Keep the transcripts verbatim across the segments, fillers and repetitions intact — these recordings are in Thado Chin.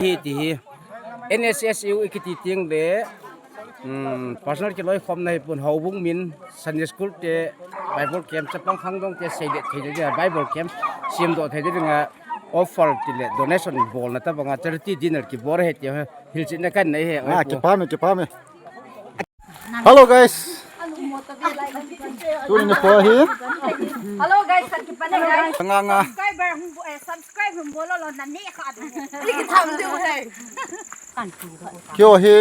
Hi ti hi. N S S U i kiti teng le, um, personal kiloikhomna hi pon, houbung min, Sunday school te, Bible camp, chapang khangdong te, seidet thei ding a, Bible camp, siamdoh thei ding a, offer ti le, donation bolna tabang a, charity dinner kibol ahi ti hi, hilchetna kanei ahi. Ah, kipah e, kipah e. Hello guys. Tuni nikho hi. Hello guys, khat kipan e guys. Nga nga. Subscriber hung bo-, eh, subscribe hung bol lo, na ne kha du. Ni ki tham du ne. Kio hi.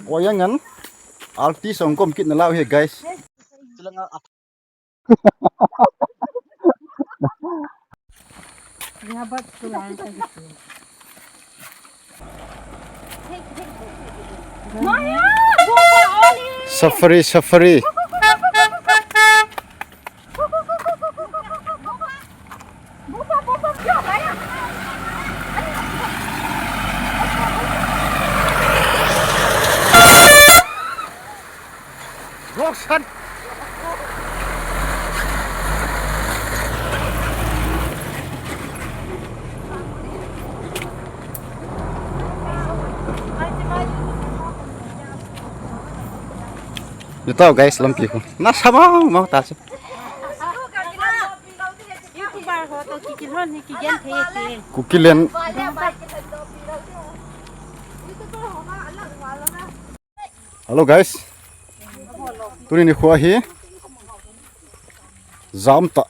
Ko yang ngan. Artist hung kom kit na lau hi guys. Safari, safari. Roshan. Ni tao guys, lampi khu. Na samang mau ta chu. YouTuber ho to kikilhon hi kigen thei te. Kukilen. Hello guys. Tuni nikho hi. Jamtah.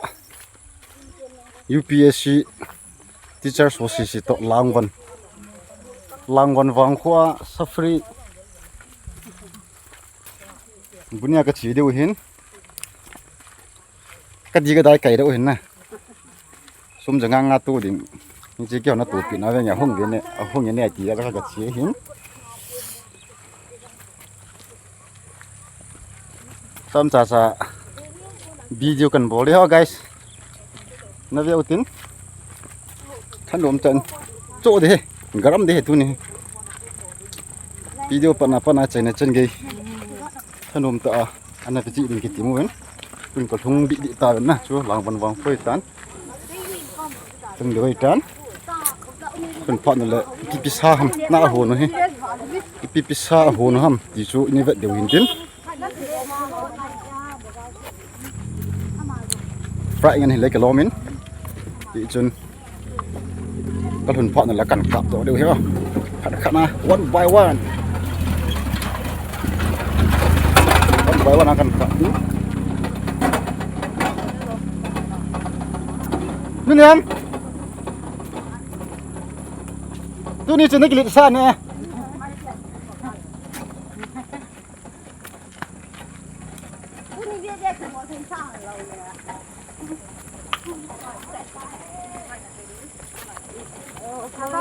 U P S C teachers ho sese toh Langvon. Langvon vangkho a safari. Bunia kache diu hin. Kadi kadai kai diu hin na. Sum janga nga tu ding. Ni che kio na tu pi na ve nya hung ve ne, hung ne ti ya ka che hin. Sam cha cha video kan bol ho guys. Na ve utin. Thanlom chan. Cho de he. Garam de he tuni. Video pana pana chaina chan gei. Thanlom ta a. Ana pichi ding kiti mu ven. Kun ko lhung di di ta ven na. Chu Langvon vangkho tan. Tung doi tan. Kun phat na le ipi ipi sa ham na ho no hi. Ipi ipi sa ho no ham ti chu ni vet deu hin tin. Fry ngan hi le ka lom in. Ti chun. Ka lhun phat na le kan kap to deu hi. Khat khat na one by one. One by one a kan kap. Ni nem. Tuni chu na kilit sa ne.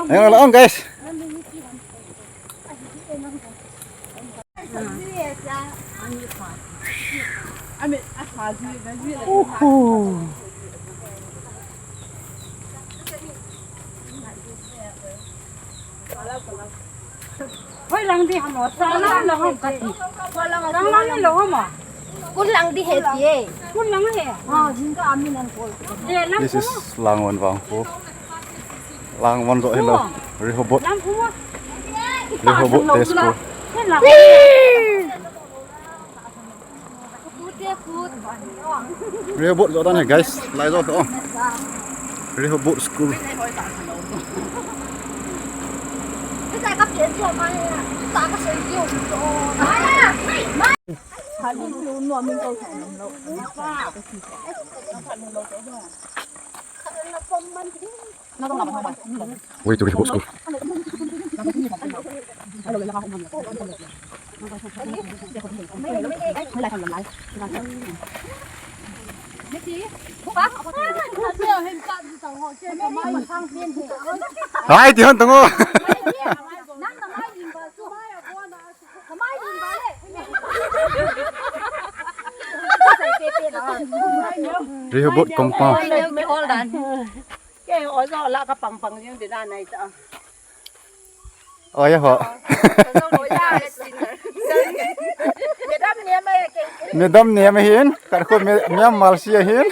Ayan na lang, guys. Uhu. Hoi lang di ham o, sa lang lo ham kati. Sa lang lo ham o. Kun lang di he ti e. Kun lang he. Ha, jingkah amin an kol. Ye, lang. This is Langvon vangkho. Langvon jo hilou. Rehoboth. Lang khu. Rehoboth Day School. Ye, lang. Rehoboth jo dan he guys, lai jo to. Rehoboth School. Way to Rehoboth School. Hai, ti hon tongo. Rehoboth compound. Ke o jo la ka pang pang jing de da nai ta. Oi ho. Madam ne ma hin, kar ko me, Myanmar si hin.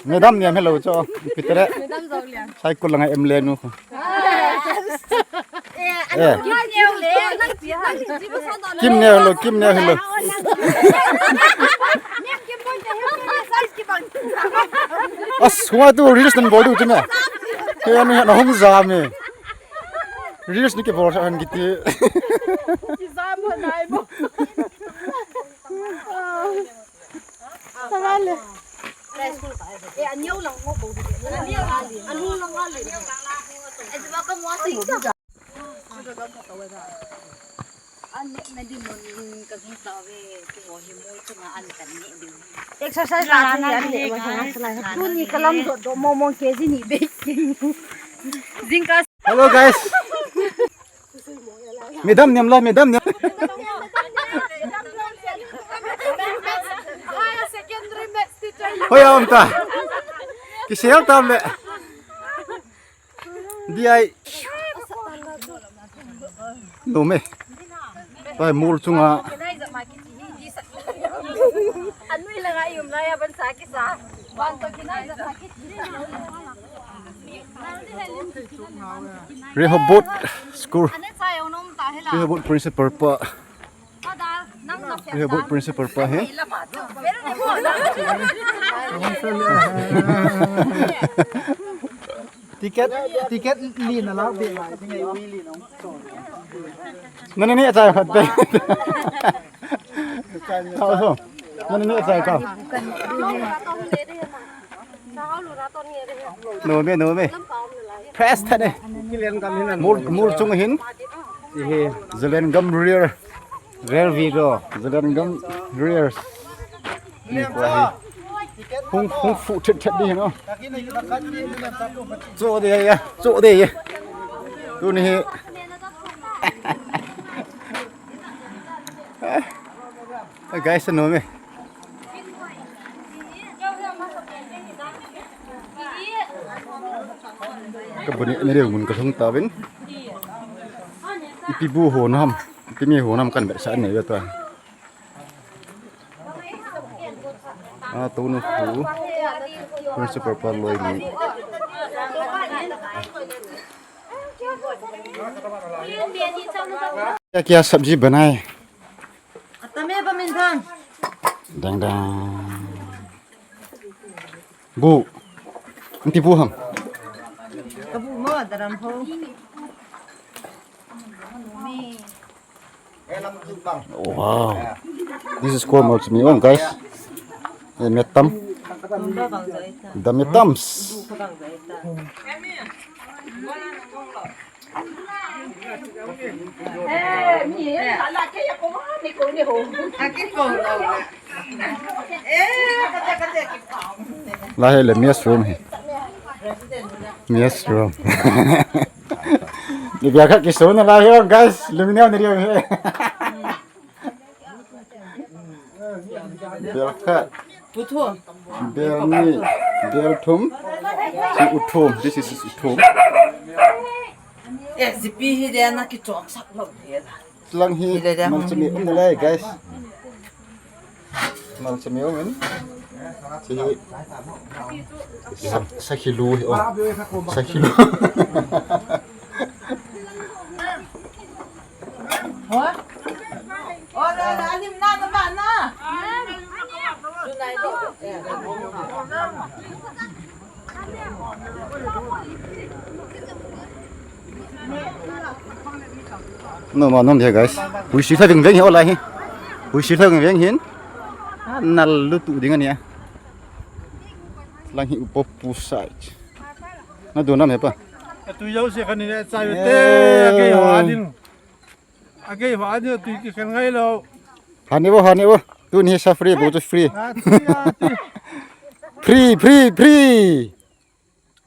Madam niam hello cho. Ipi tere. Madam Zolian. Saikul langa M L A nu. Eh. Kim Neo le, nang, nang, Kim Neo hello, Kim Neo hello. As, hua tu reels nan bol diu chu me. Kei ani na hung ja me. Reels ni kibol han kiti. Ki ja mo nai mo. Tawale. Exercise la ni an ne ma thang salai. Tuni kalam dot dot mo mo K G ni be. Jingkah. Hello guys. Madam niam la, madam niam. Hoi a um ta. Kisel tam le. Di ai. Nom e. Pai mol chunga. Anui la ngai um la ya ban sa kisa. Ban to kinai sa kisa. Rehoboth School. Rehoboth Principal pa. Rehoboth Principal pa he. Ticket, ticket li na la be mai, tingai wi li na. Nani ni achai khat be. Nani ni achai ka. Nome, nome. Press thane. Mol, mol chung hin. Zalengam rear. Rear view. Zalengam rear. Ni kwa hi. Hung, hung fu thet thet di no. Cho de ya, cho de ya. Tuni hi. Guys, nome. Ka bani ne reu mun ka thung ta bin. Ipi bu ho nam, ipi mi ho nam kan be sa ne ta. A, tunu khu. Principal pa loi ni. Kya kya sabji banaye? Atame ba min thang. Dang dang. Bu. Anti bu ham. Ka bu mo, daram ho. Wow. This is called malchami, oh, guys. Eh, metam. The metams. Lai hi le mess room hi. Mess room. Ni bia khat kisun na lai hi, guys. Lum neo ni riu hi. Bel khat. Bel ni. Bel thum. Si u thum. This is u thum. Eh, zipi hi de na kichom sak lo de la. Lang hi. Hi le de. Malchami um le, guys. Malchami um in. Si hi. Sa, sakhilu hi, oh. Sakhilu. Nom a nom dia, guys. Hui si tha veng veng hi, o lai hi. Hui si tha veng veng hin. Nal lu tu ding ania. Lang hi upo pu side. Na du nam he pa. Ka tu yau se ka ni ne chai te, a kei ho a din. A kei ho a din tu ki khen ngai lo. Hani bo, hani bo. Tuni sa free, bo chu free. A ti, a ti. Free, free, free.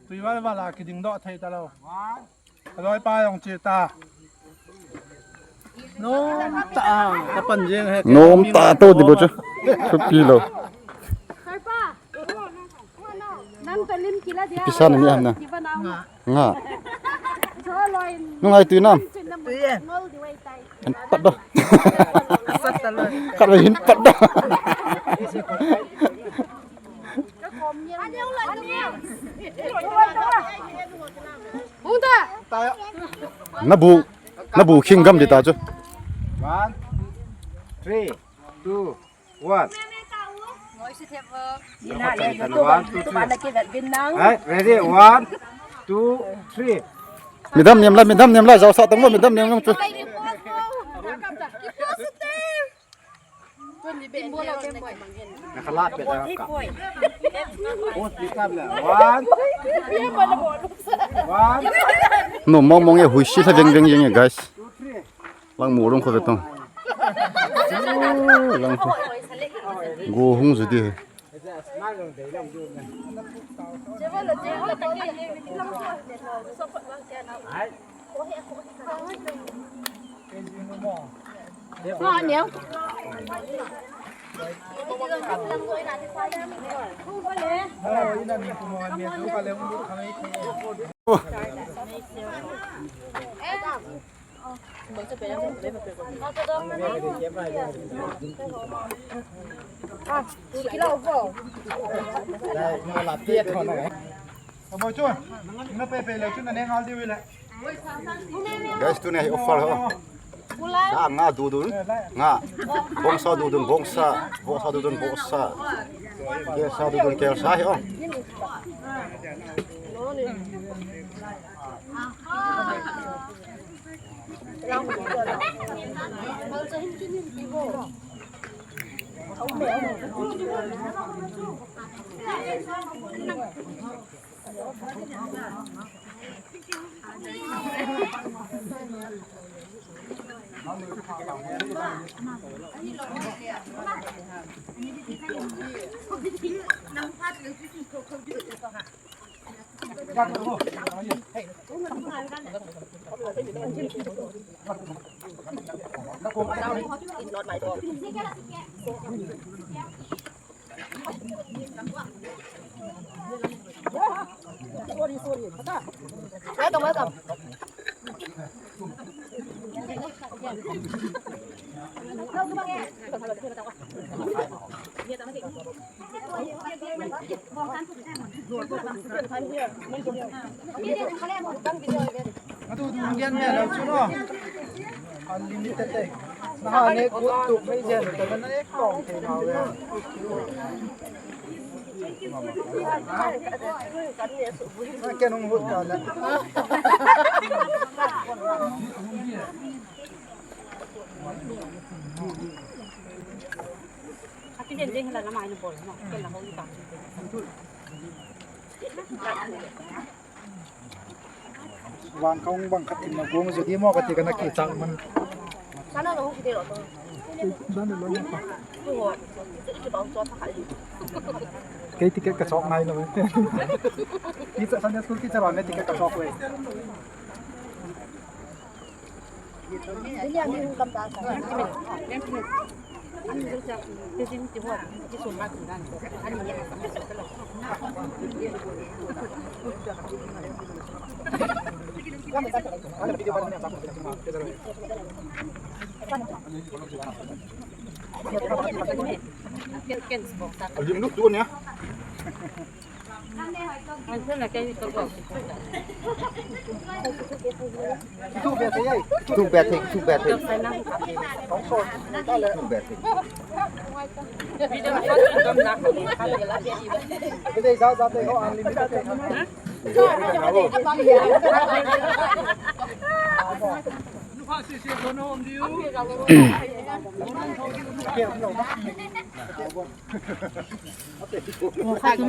Tui val val a kiding doh thei ta lo. Ka loi pa jong che ta. Nom ta a, ka pan jeng he. Nom ta to di bo chu. Thupi lo. Nang to lim kila dia. Pisa na ni ham na. Kiva na. Nga. Nga. Jo loi. Nungai tui nam. Tui e. Ngol di wai tai. Hin pat doh. Sat ta loi. Kat loi hin pat doh. Ka kom ni. Nabu, nabu khing gam di ta chu. One, three, two, one. One, two, three. Hai, ready? One, two, three. Midam niam la, midam niam la, jao sa tang mo, midam niam lang chu. Nakala pe ta ka. Post di kam na. One. One. No, mong mong e, hui si sa veng veng jeng e, guys. Lang mu rong kho ve tong. Lang kho. Go hung zu di. Guys, tuni hi offer ho. Sa nga dudun, nga. Bongsa dudun, bongsa. Bongsa dudun, bongsa. Kelsa dudun, kelsa hi o. Atu tu lian me lo chu no. Unlimited te. Na ha ne ku tu mai jen ta na ek tong te na we. Na ke nung hut ka la. Aki jen jen la na mai na bol na. Ke la ho ni ta. Vang kong bang khat in na gong je di mo ka ti ka na ki chang man. Sana lo ki de lo to. Dan lo na pa. Kei ticket ka chok nai lo. Teacher, Sunday school teacher wa me ticket ka chok we. Alim lut tu nia. Too bad, hey, too bad, hey. Too bad, hey.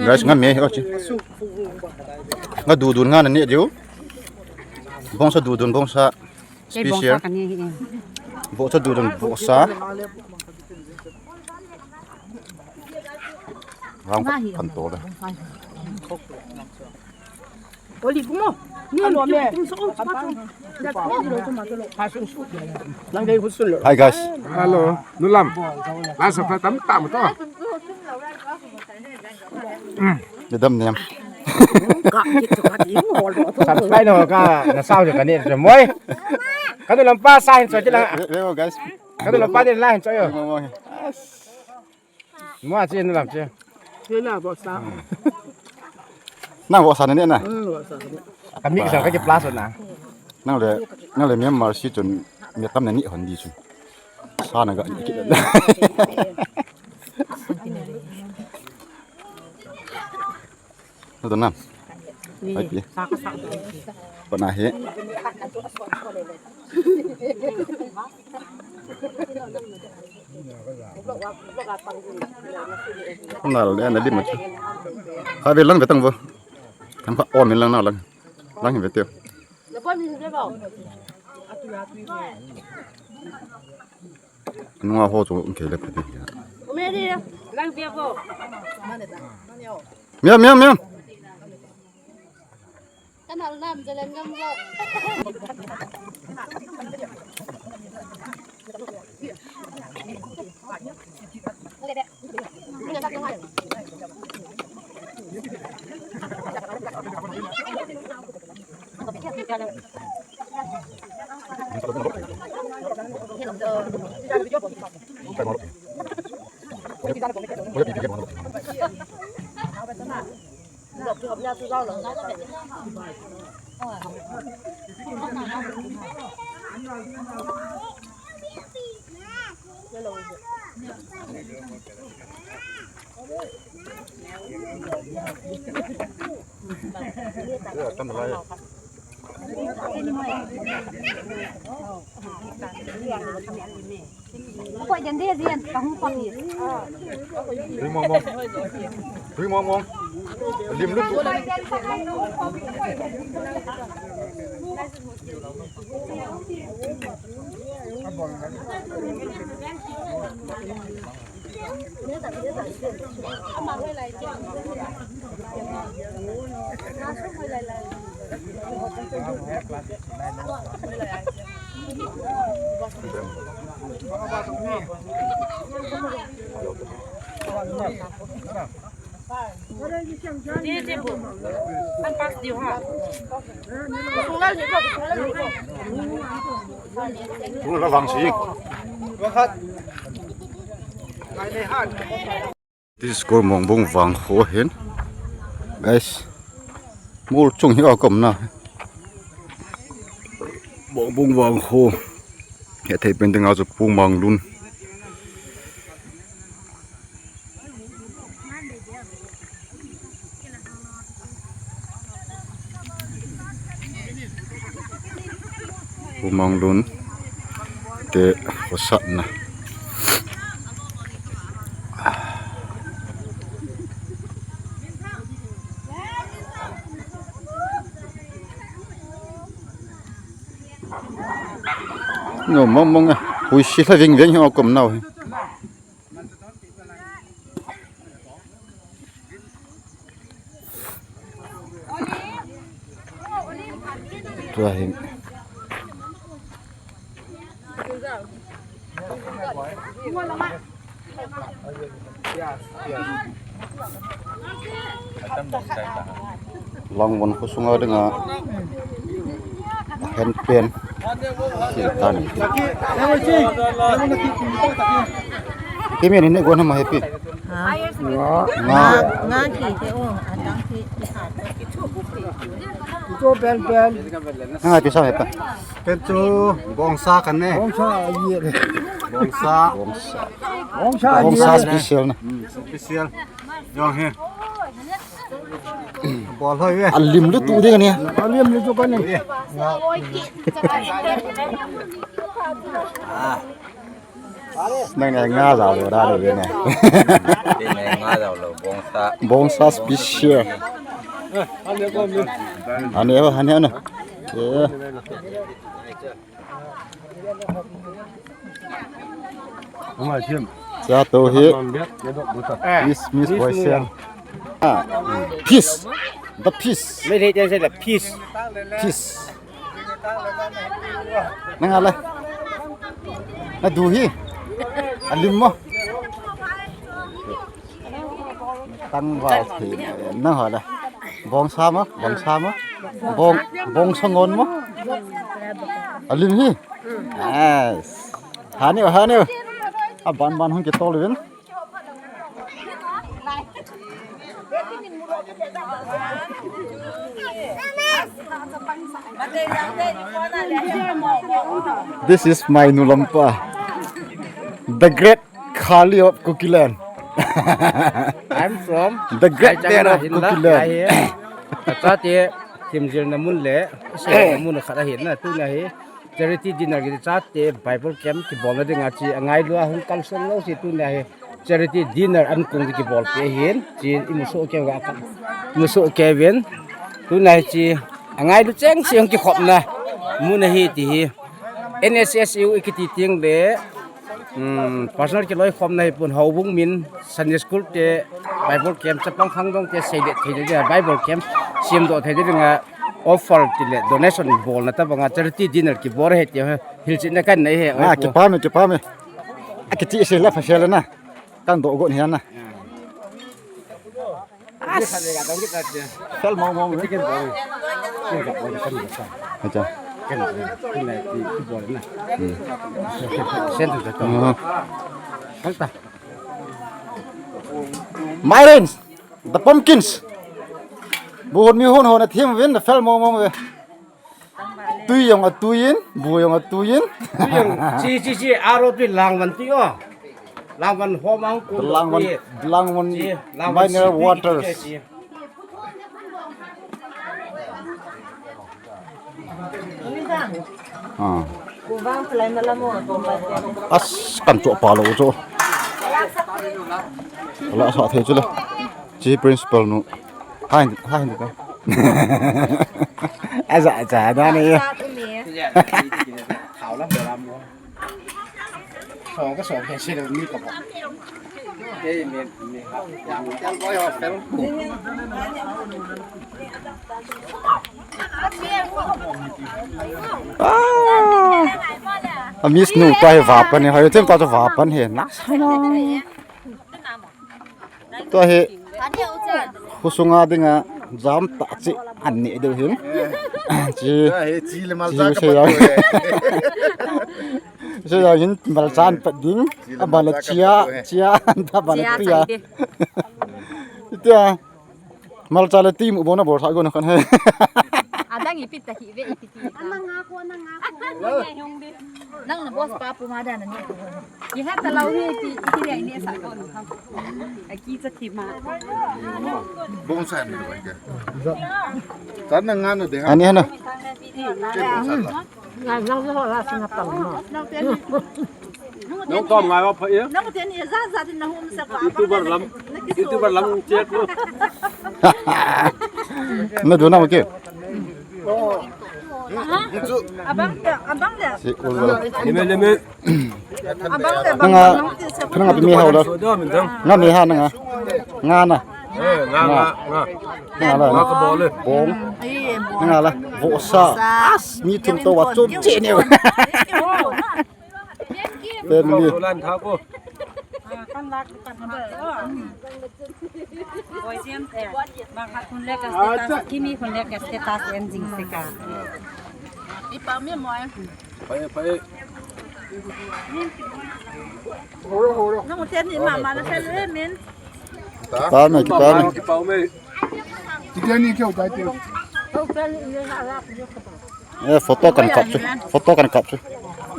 Guys, nga me, oh, chi. Nga dudun nga na ne diu. Bongsa dudun, bongsa. Kei bongsa special. Ka ne hi. Bongsa dudun, bongsa. Rang kan to da. Oli kumo. Ni tum so. Hi guys. Hello. Nulam. Lasa pa tam tam to. Ni dam niam. Subscribe no ka na sao ka ni moi. Ka nulam pa sa hin so ti la. Guys. Ka nulam pa ni la hin so yo. Mo a chi nulam chi. Chi na bo sa. Na bo sa ne na. Hmm, bo sa. Ka mi sa ka ki plus na. Nang le, nang le Myanmar si chun mi tam na ni hon di chun. Sa na ga ni kit. Na to na. Ai pi. Sa ka sa. Pa na he. Na le na lim ma chu. Kha ve lang ve tang vo. Tham kha on min lang na lang. Lang hin ve teo. Nunga ho chu kei le pha ti. Miam, miam, miam. Tui mong mong. Tui mong mong. Lim lut. This is called Mongbung Vangkho hin. Guys, mol chung hi a kom na. Mongbung Vangkho. Hethei pen ding a chu Pu Manglun. Pu Manglun te khosatna. No, mong mong a. Hui si hla ving ving hi a kom nau hi. Tua hi. Langvon khosunga dinga hen pen. Ki ta ni. Ki mi ni ne go na ma happy. Ha? Nga. Nga. Nga ki te o, atang ki. Chu pen pen. Nga pi sa happy. Pen chu bongsa kan ne. Bongsa ye. Bongsa. Bongsa. Bongsa ye. Bongsa special na. Hmm, special. Jong hi. Bol hoi ve. Alim lu tu de kan ya. Alim lu tu kan ne. Ah. Nang ne nga jao lou da de ne. Te ne nga jao lou bongsa. Bongsa special. Ane ho, ane ho. Yeah. Cha to hi. Miss, Miss Boy Sen. Ah, peace. The peace. Mei thei ten se la peace. Peace. Nang ale. Na du hi. Alim mo. Tang val thei na ho le. Bongsa mo, bongsa mo. Bong, bongsa ngon mo. Alim hi. Yes. Haniu, haniu. Aban ban hung kitol vin. This is my nulampa, the great Kali of Kukiland. I'm from the great man of Kukiland. Kachate, kimjil na mun le, se na mun khat ahi na, tuna hi charity dinner kiti chate Bible camp kibolna dinga chi angailua hung kalsong lou si tuna hi. Charity dinner an kong di kibol pe hin, chi imuso ke wa ka, imuso ke ven. Tuna hi chi angailu cheng si hung kikhopna mun ahi ti hi. N S S U ikiti ting le, um, personal kiloikhomna hi pun houbung min Sunday school te Bible camp chapang khangdong te seilet thei de Bible camp siamdoh thei dinga offer ti le donation bolna tabanga charity dinner kibol he ti hilchetna kan nei he. Ah, kipah me, kipah me. Akichi se la phasel na. Kan doh gon hian na. Fel mong mong. Acha. Sen tu ta. Mairen, the pumpkins. Bu hon mi hon hon a thim vin, fel mong mong ve. Tui jong atui in, bu jong atui in. Tui jong, chi, chi, chi, aro tui langvan tui o. Langvan hom ang kum Langvan, tui. Langvan chi, langvan mineral si tui waters. Chi, chi. Ah. As kan cho pa lo cho. Ala sa thei chu le. Chi principal nu. Hai, hai, hai. Aja, aja, da ne. Khau lam lam mo. Song ka song ka se lo ni ka ba. Ei, me, me ha. Yang, yang ko yo, pero. Ah. A miss nu pa hi va pan hi, ha, tem pa chu va pan hi. Na sa na. Tua hi khosunga dinga jam tah chi an nei deu hin. Chi, tua hi chi le malcha chi ka se pat ya. Tua hi. Se ya hin malcha an pat ding. Chi le a bala malcha ka chia, pat tua hi. Chia, an ta bala chia tia. Chang de. Itia malcha le ti mu bona bol sa go na kan he. Adang ipi ta hi ve ipi ti. Nang na boss pa pu ma da na ni. Ye ha ta lau hi ti, ti le ni sa ko no. Aki cha ti ma. Bong sa mi ba ke. Tan na nga no de ha. Ani ha na. Nga nang so la sa na pa no. Nang tom ngai wa pha e. Nang te ni za za din na hum sa pa. YouTuber lam. YouTuber lam che ko. Na do na ma ke. Abang de, abang de. Si ulo. Leme, leme. Abang de, abang de. Nanga, nanga pimi hao lo. Nga mi ha nanga. Nga na. Eh, nga, nga, nga. Nga la. Nga ka bol le. Bong. Ai, bong. Nga la. Vosa. Vosa. As, mi thum to wa chum che ne. Family. Kan lak kan ha. Oi, siam te. Bang khat khun le ka status, kimi khun le ka status en jing se ka. Ipa mi moi. Pai, pai. Nang ten ni mama na fel he min. Kipa me, kipa me. Kipa me. Kipa ni kyo pai te. Eh, photo kan kap chu. Photo kan kap chu.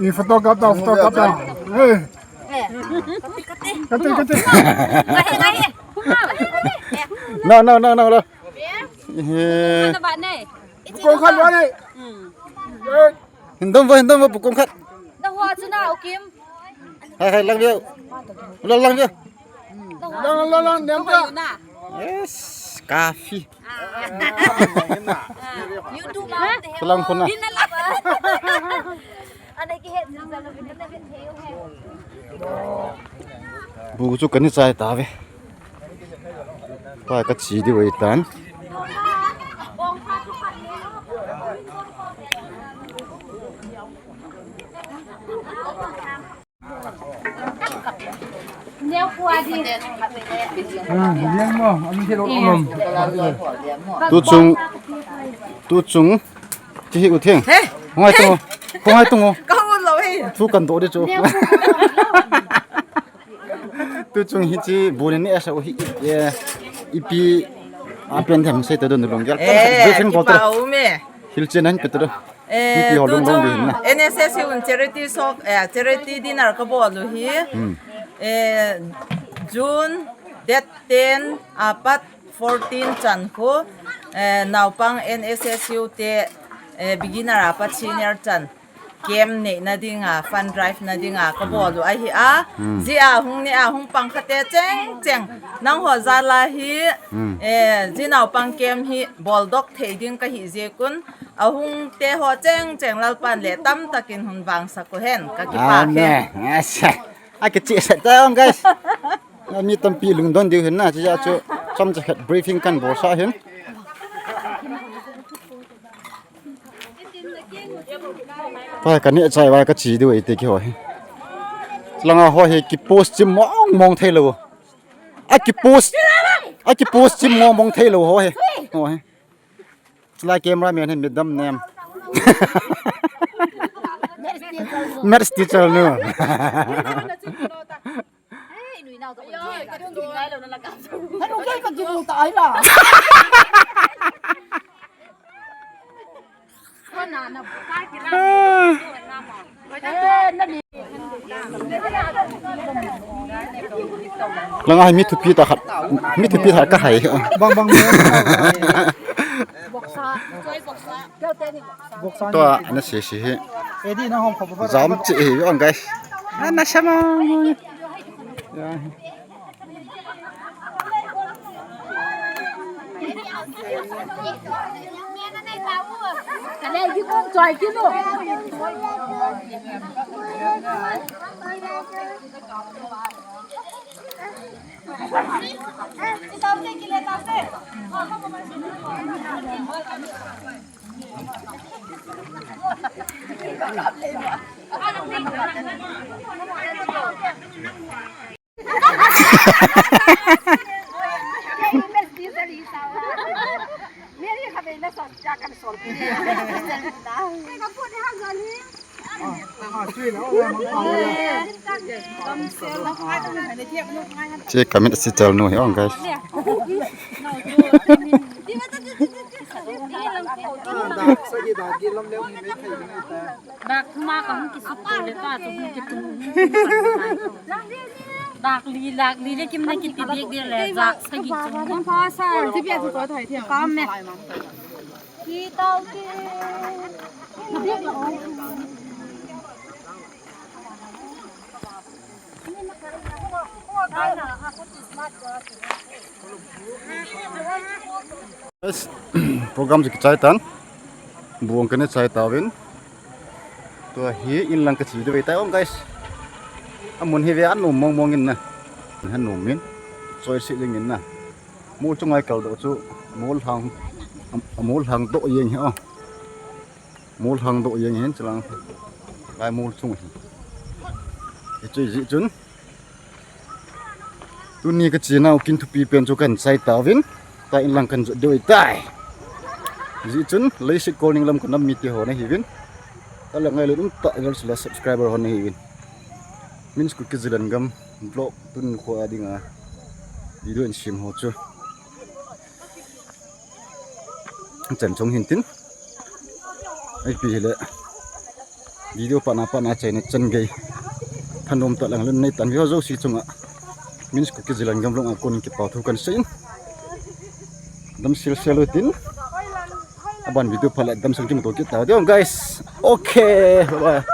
Eh, photo kap ta, photo kap ta. Eh. Kate, kate. No, no, no, no, no. Eh. Ko khan ba nei. Hindom ba, hindom ba, pukong khat. Na hua chu na, o Kim. Hai, hai, lang dia. Lang, lang dia. Lang, lang, lang, nem ta. Yes, kafi. YouTube lang khuna. Bu chu kani chai ta ve. Pa ka chi di wei tan. Tu chung, tu chung, chi hi u theng. He? Hung hai tung, hung hai tung. Ka hung lo he. Thu kan do di chu. Tu chung hi chi bu ni asa u hi, eh, ipi a pen them se to don long gel. Eh, briefing bol to. Kipa u me. Hilchen ahin pe tiro. Eh, Mipi ho tu lungdong chu ding hin na. N S S U in charity sok, eh, charity dinner kabol u hi. Hmm. Eh, June date ten apat fourteen chan khu, eh, naopang N S S U te, eh, beginner apat senior chan camp neina dinga, fund drive na dinga kabol u ahi a. Hmm. Jia hung nei a hung pang khate cheng cheng. Nangho jal a hi, Hmm. eh, ji naopang camp hi boldok thei ding kahi jeh un. Ahung te ho cheng cheng Lalpan le tamtah in hun vangsak u hen. Kakipah e. Amen. Yes. Akichehsah tah ong, guys. Mi tampi lungdon diu hin na, chuti a chu chomcha khat briefing kahin bolsah hin. Pa, kaneh chai uva kache diu ahi ti kiho hi. Langa ho hi kipost chim mong mong thei lou. Akipost, akipost chim mong mong thei lou ho hi. Ho hi. Chulai cameraman hi madam nem. Maths teacher nu. Langa hi mi thupi tah khat, mi thupi tah khat kahai. Bang, bang, bang. Tua ana sese hi. Edi na hom khoba. Jam che hi ong, guys. Ana sama. Ya. Che comment si chal nu hi ong, guys. Dak thuma ka hung kisuk to le ta chu hung kitung. Dak li, dak li le kim na kiti dik dik le dak sagi chu. Kan pha sa, ti bia chu ko thai thiam. Kam me. Ki tau ki. Guys, program chu kichai tan. Buong kana chai tauvin. Tua hi inlang kache diu ahitai ong, guys. Amun hi ve anom mong mong in na. Anom in. Choi se ding in na. Mol chunga kal doh chu. Mol hang. Mol hang doh jeng hi o. Mol hang doh jeng hin chulang. Lai mol chung hi. Hichu jeh chun. Tuni kachenau kin thupi pen chu kahin chai tauvin. Tua inlang kahin jot diu ahitai. Jeh chun leiset kol ning lam kanam mite ho nahiuvin. Tua le ngailut umtah viewers le subscriber ho nahiuvin. Min School Kijilan Gam vlog tun kho a dinga video in sem ho chu. Chan chong hin tin. Ipi hile. Video pana pana chaina chan gei. Thanom tah lang lun nei tan view jouse chunga. Min School Kijilan Gam vlog a kon kipa thu kahin seiyin. Damsel sel u tin. Aban video phat le damsel kimuto kit tau ding guys. Okay. Bye bye.